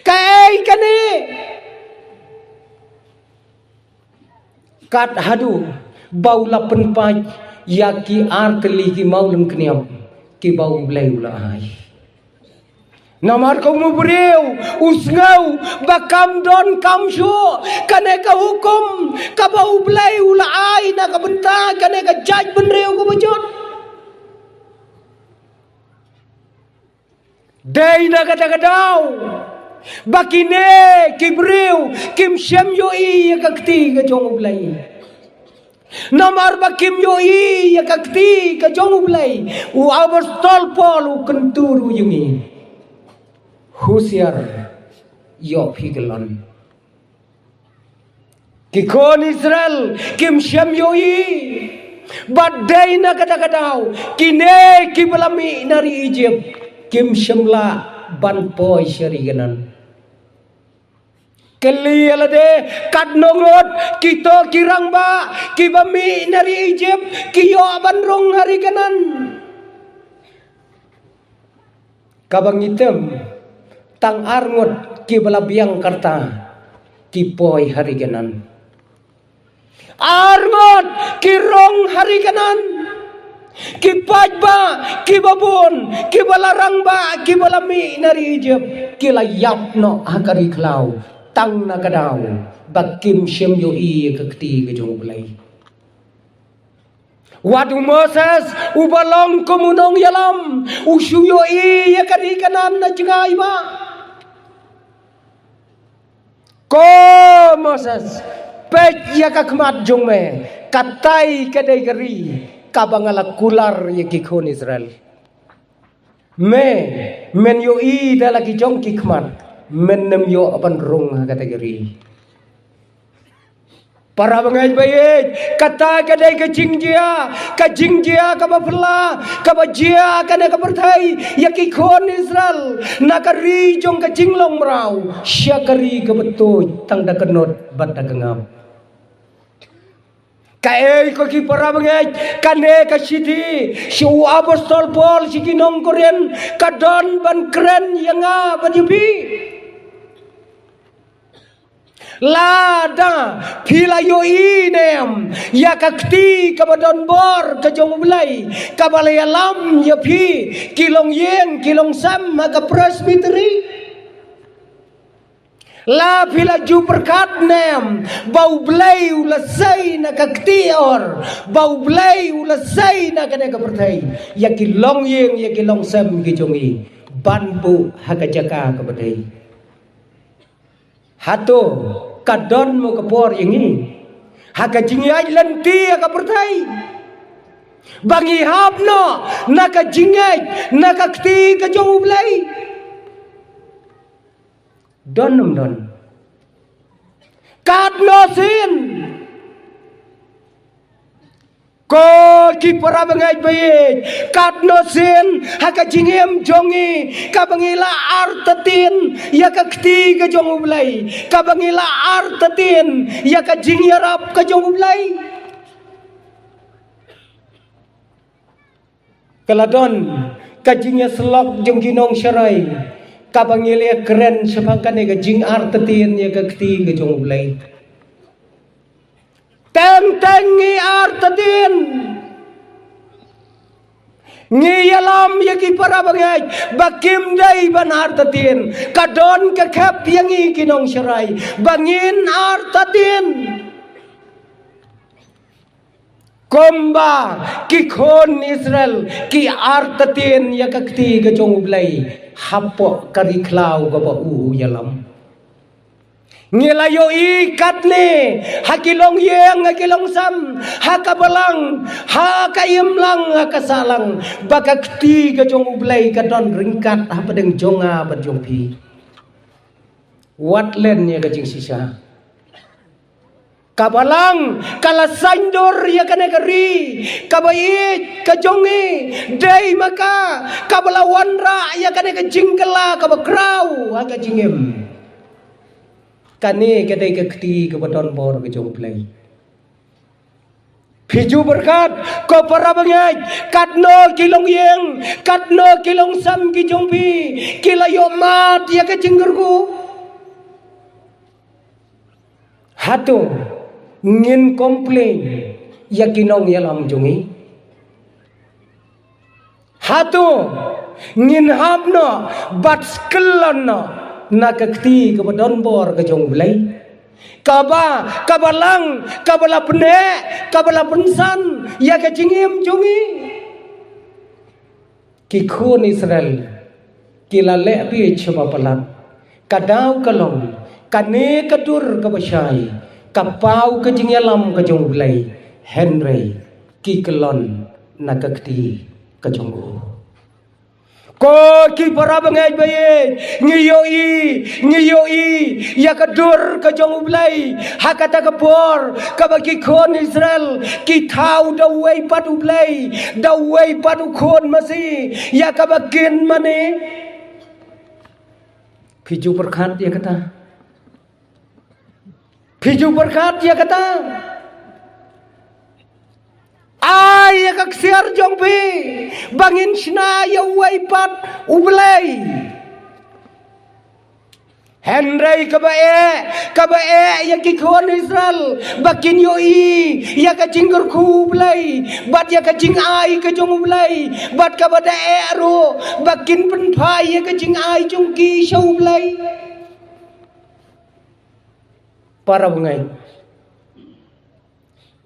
Kaei kane? Kat haduh ba u la pynpait ïa ki ar tylli ki mawlyngkniap kiba U Blei u la ai. Namar kum u briew u sngew ba kam don kam shuh kane ka hukum kaba U Blei u la ai na ka bynta kane ka jaitbynriew kaba jot. Dei na kata ka daw ba kine ki briew kim shym ïohi ïa ka kti ka jong U Blei. Namar ba kim ïohi ïa ka kti ka jong U Blei, u apostol Paul u kyntu ruh ïa ngi. Husiar, ïoh phi kyllon. Ki khun Israel kim shym ïohi. Bad dei na kata ka daw kine kiba la mih na ri Egypt kim shym lah ban poi sha ri Kanaan. Kylli ïa lade, katno ngut kito ki rangbah kiba mih na ri Egypt ki ïoh ban rung ha ri Kanaan? Kaba ngi tem, tang ar ngut kiba la biang ka rta ki poi ha ri Kanaan. Ar ngut ki rung ha ri Kanaan. Ki paidbah kiba bun, kiba la rangbah, kiba la mih na ri Egypt, ki la ïap noh ha ka ri khlaw tang na ka daw ba kim shym ïohi ïa ka kti ka jong U Blei. Wat u Moses uba long kum u nongïalam u shu ïohi ïa ka ri Kanaan na jngai bha. Ko Moses, peit ïa ka khmat jong me, katai ka dei ka ri kaba nga la kular ïa ki khun Israel. Me, men ïohi da la ki jong ki khmat, men nym ïoh ban rung ha kata ka ri. Para bangeit ba ïeit, kata ka dei ka jingjia, ka jingjia kaba phylla kaba jia kane ka pyrthei ïa ki khun Israel na ka ri jong ka jinglong mraw sha ka ri kaba tuid tang da ka nud bad da ka ngap. Kaei ko ki para bangeit, kane ka shithi sha u apostol Paul sha ki nong Korinth ka don ban kren ïa nga bad ïa phi. Lada phi la ïohi ne em ïa ka kti kaba don bor ka jong U Blei kaba la ïalam ïa phi ki longïing ki longsem ha ka Presbytery? La phi la ju pyrkhat ne em ba U Blei u la sei na ka kti or, ba U Blei u la sei na kane ka pyrthei ïa ki longïing, ïa ki longsem ki jong ngi ban buh ha ka jaka kaba dei. Hato ka don mo ka por ïa ngi ha ka jingïaid lynti ïa ka pyrthei ba ngi hap noh na ka jingngeit na ka kti ka jong U Blei? Don ym don? Katno sien, ko ki para bangeit baieit, katno sien ha ka jingim jong ngi kaba ngi la artatien ïa ka kti ka jong U Blei, kaba ngi la artatien ïa ka jingïarap ka jong U Blei? Ka la don ka jingïasyllok jong ki nongsharai kaba ngi la kren shaphang kane ka jingartatien ïa ka kti ka jong U Blei. Teng teng ngi artatien, ngi ïalam ïa ki para bangeit ba kim dei ban artatien. Ka don ka khep ïa ngi ki nongsharai ba ngin artatien. Kumba ki khun Israel ki artatien ïa ka kti ka jong U Blei hapoh ka ri khlaw kaba u u ïalam. Ngi la ïohi katne ha ki longïing, ha ki longsem, ha ka balang, ha ka imlang, ha ka sahlang, ba ka kti ka jong U Blei ka don ryngkat hapdeng jong nga bad jong phi. Wat len ïa ka jingshisha. Ka balang ka la saiñdur ïa kane ka ri kaba ïeit ka jong ngi, dei ma ka kaba la wanrah ïa kane ka jingkylla kaba khraw ha ka jingim. Kane ka dei ka kti kaba don bor ka jong U Blei. Phi ju pyrkhat, ko para bangeit, katno ki longïing, katno ki longsem ki jong phi ki la ïoh mad ïa ka jingkyrkhu? Hato ngin complain ïa ki nongïalam jong ngi? Hato ngin hap noh bad skyllon noh na ka kti kaba don bor ka jong U Blei, kaba, kaba lang, kaba la pyneh, kaba la pynsan ïa ka jingim jong ngi? Ki khun Israel ki la leh bieit sha ba palat. Ka daw ka long, kane ka dur kaba shai ka paw ka jingïalam ka jong U Blei, hynrei ki kyllon na ka kti ka jong u. Ko ki para bangeit baieit, ngi ïohi, ngi ïohi ïa ka dur ka jong U Blei ha kata ka por kaba ki khun Israel ki thaw da uwei pat U Blei, da uwei pat u khun masi, ïa kaba kin mane. Phi ju pyrkhat ïa kata? Phi ju pyrkhat ïa kata? Ai ïa ka ksiar jong phi ba ngin shna ïa uwei pat U Blei. Hynrei kaba eh, kaba eh ïa ki khun Israel ba kin ïohi ïa ka jingkyrkhu U Blei bad ïa ka jingai ka jong U Blei, bad kaba da eh ruh ba kin pynphai ïa ka jingai jong ki sha U Blei. Para bangeit,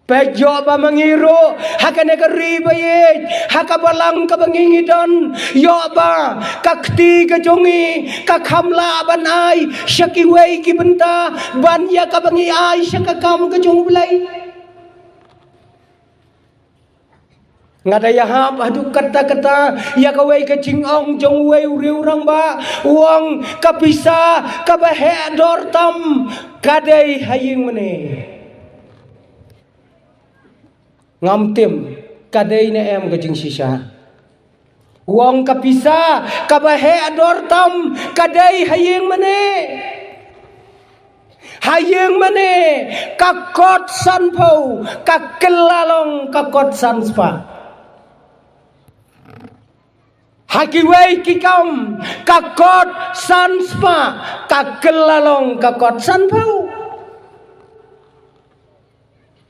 peit, ïoh ba ma ngi ruh ha kane ka ri ba ïeit, ha ka balang kaba ngi ngi don, ïoh ba ka kti ka jong ngi ka kham lah ban ai sha kiwei ki bynta ban ïa kaba ngi ai sha ka kam ka jong U Blei. Nga da ïahap haduh katta katta ïa kawei ka jingong jong uwei u riew rangbah, u ong ka pisa kaba heh dor tam ka dei ha ïing mane. Ngam tip ka dei ne em ka jingshisha. U ong ka pisa kaba heh dor tam ka dei ha ïing mane. Ha ïing mane ka kot sanphew, ka kylla long ka kot sanspah. Ha kiwei ki kam ka kot sanspah, ka kylla long ka kot sanphew.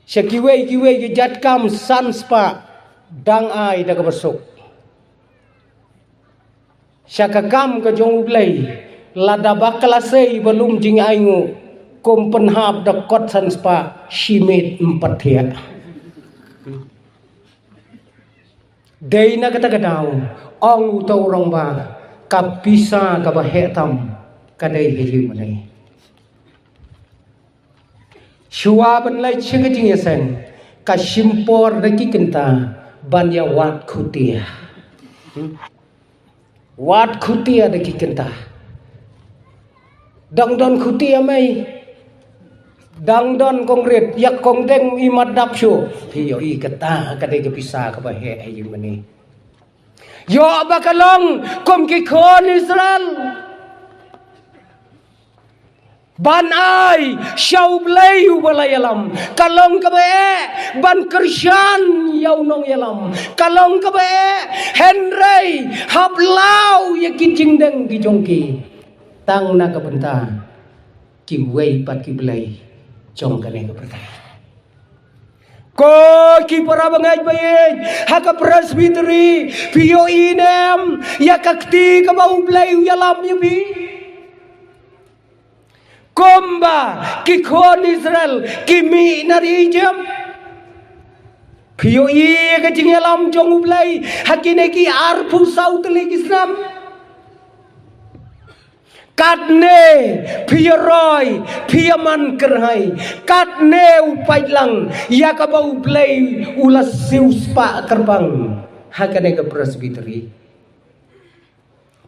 Sha kiwei kiwei ki jait kam sanspah dang ai da kaba suk. Sha ka kam ka jong U Blei Lada ba ka la sei ba lum jingainguh, kum pynhap da kot san spah, shi miet em pat thiah. Dei na kata ka daw, ong uta u rangbah, ka pisa kaba heh tam ka dei ha ïing mane. Shuwa ban leit sha ka jingïaseng, ka shim por da ki kynta ban ïa wad khutia. Wad khutia da ki kynta. Dang don khutia mei. Dang don kong rit, ïa kong deng i mat dap shuh. Phi ïohi kata ka dei ka pisa kaba heh ha ïing mane. Ïoh ba ka long kum ki khun Israel. Ban ai sha U Blei uba la ïalam, ka long kaba eh ban kyrshan ïa u nongïalam, ka long kaba eh, hynrei hap law ïa ki jingdeng ki jong ki. Tang na ka bynta kiwei pat ki blei jong kane ka pyrthei. Ko ki para bangeit ba ïeit ha ka presbytery, phi ïohi ne em ïa ka kti kaba U Blei u ïalam ïa phi? Kumba ki khun Israel ki mih na ri Egypt. Phi ïohi ïa ka jingïalam jong U Blei ha kine ki arphew saw tylli ki snem? Katne phi ïa roi, phi ïa man kyrhai, katne u pait lang ïa kaba U Blei u la siew spah kyrpang ha kane ka presbytery.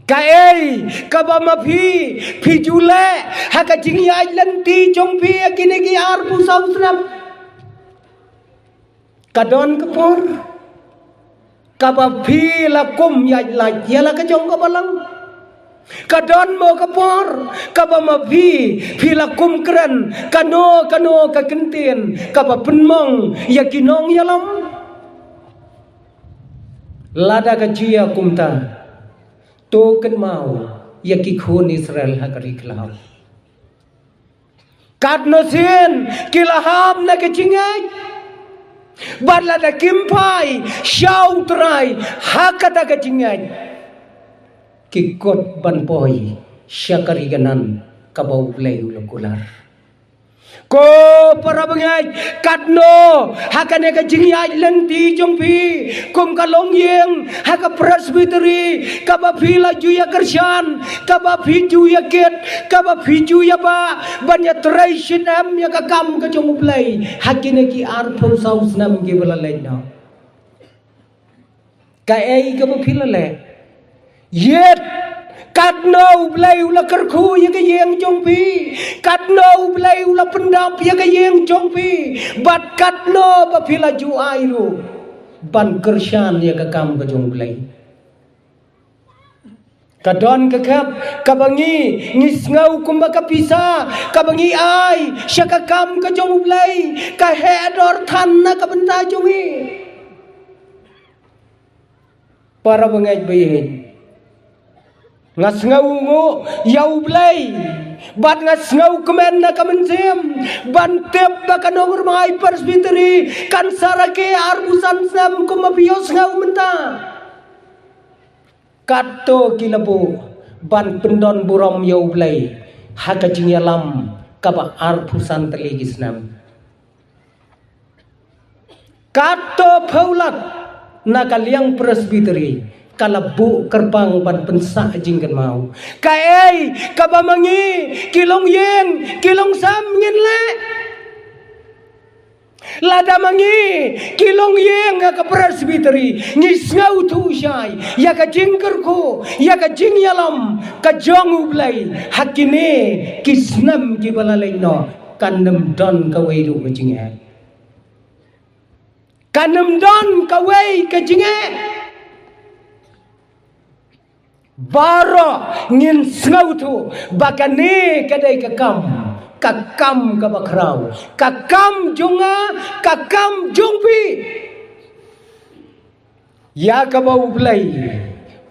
Kaei kaba ma phi phi ju leh ha ka jingïaid lynti jong phi ha kine ki arphew saw snem? Ka don ka por kaba phi la kum ïaid lait ïa la ka jong ka balang? Ka don mo ka por kaba ma phi phi la kum kren kano kano ka kyntien kaba pynmong ïa ki nongïalam? Lada ka jia kumta, to kynmaw ïa ki khun Israel ha ka ri khlaw. Katno sien ki la hap na ka jingngeit, bad lada kim phai sha U Trai ha kata ka jingngeit, ki kut ban poi sha ka ri Kanaan kaba U Blei u la kular. Ko para bangeit, katno ha kane ka jingïaid lynti jong phi kum ka longïing ha ka presbytery, kaba phi la ju ïa kyrshan, kaba phi ju ïa kit, kaba phi ju ïa bah ban ïa trei shit em ïa ka kam ka jong U Blei ha kine ki arphew saw snem kiba la leit noh? Kaei kaba phi la leh? Ïeit, katno U Blei u la kyrkhu ïa ka ïing jong phi, katno U Blei u la pyndap ïa ka ïing jong phi, bad katno ba phi la ju ai ruh ban kyrshan ïa ka kam ka jong U Blei? Ka don ka khep kaba ngi, ngi sngew kumba ka pisa kaba ngi ai sha ka kam ka jong U Blei ka heh dor than na ka bynta jong ngi. Para bangeit ba ïeit, nga sngewnguh ïa U Blei bad nga sngewkmen na ka mynsiem ban tip ba ka nongrwai presbytery kan sa rakhe arphew san snem kumba phi ïohsngew mynta. Katto ki la buh ban pyndon burom ïa U Blei ha ka jingïalam kaba arphew san tylli ki snem. Katto phew lak na ka liang presbytery ka la buh kyrpang ban pynsah jingkynmaw. Kaei kaba ma ngi ki longïing ki longsem ngin leh? Lada ma ngi ki longïing ha ka presbytery ngi sngewthuh shai ïa ka jingkyrkhu, ïa ka jingïalam ka jong U Blei ha kine ki snem kiba la leit noh, kan ym don kawei ruh ka jingeh. Kan ym don kawei ka jingeh. Baroh ngin sngewthuh ba kane ka dei ka kam, ka kam kaba khraw, ka kam jong nga, ka kam jong phi. Ïa kaba U Blei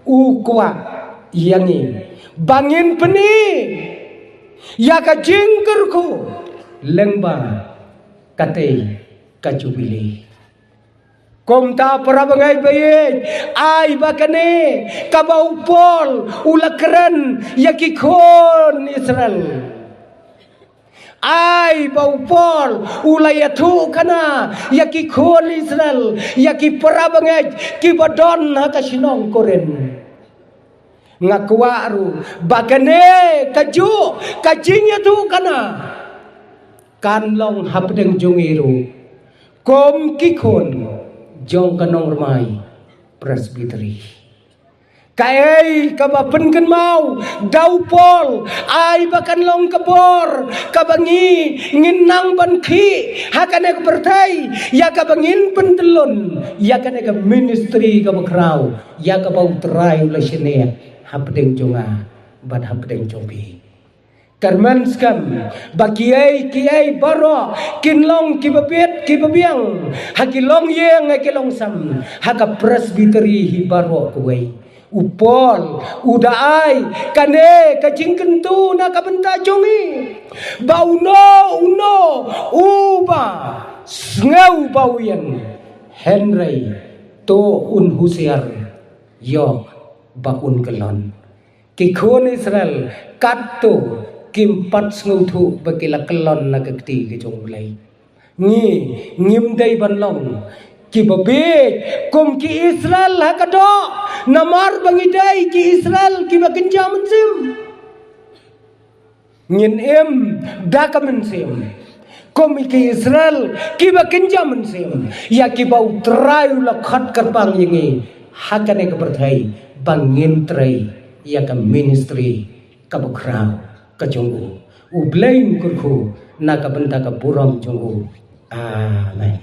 u kwah ïa ngi ba ngin pyni ïa ka jingkyrkhu lyngba katei ka jubili. Kumta para bangeit baieit, ai ba kane kaba u Paul u la kren ïa ki khun Israel. Ai ba u Paul u la ïathuh khana ïa ki khun Israel, ïa ki para bangeit kiba don ha ka shnong Korinth. Nga kwah ruh ba kane kajuh ka jingïathuh khana kan long hapdeng jong ngi ruh kum ki khun jong ka nongrmai Presbytery. Kaei kaba pynkynmaw da u Paul, ai ba kan long ka bor kaba ngi ngin nang ban khih ha kane ka pyrthei, ïa kaba ngin pyntyllun ïa kane ka ministry kaba khraw, ïa kaba u Trai u la shaniah hapdeng jong nga bad hapdeng jong phi. Kyrmen skhem ba kiei kiei baroh kin long kiba bit kiba biang ha ki longïing ha ki longsem ha ka Presbytery hi baroh kawei. U Paul u da ai kane ka jingkyntu na ka bynta jong ngi, ba uno uno uba sngew ba u ïeng, hynrei to un husiar ïoh ba un kyllon. Ki khun Israel katto kim pat sngewthuh ba ki la kyllon na ka kti ka jong U Blei. Ngi ngim dei ban long kiba bieit kum ki Israel ha ka doh, namar ba ngi dei ki Israel kiba kynja mynsiem. Ngin im da ka mynsiem kum ki Israel kiba kynja mynsiem ïa kiba u Trai u la khot kyrpang ïa ngi ha kane ka pyrthei, ba ngin trei ïa ka ministry kaba khraw ka jong u. U Blei un kyrkhu na ka bynta ka burom jong u. Amen.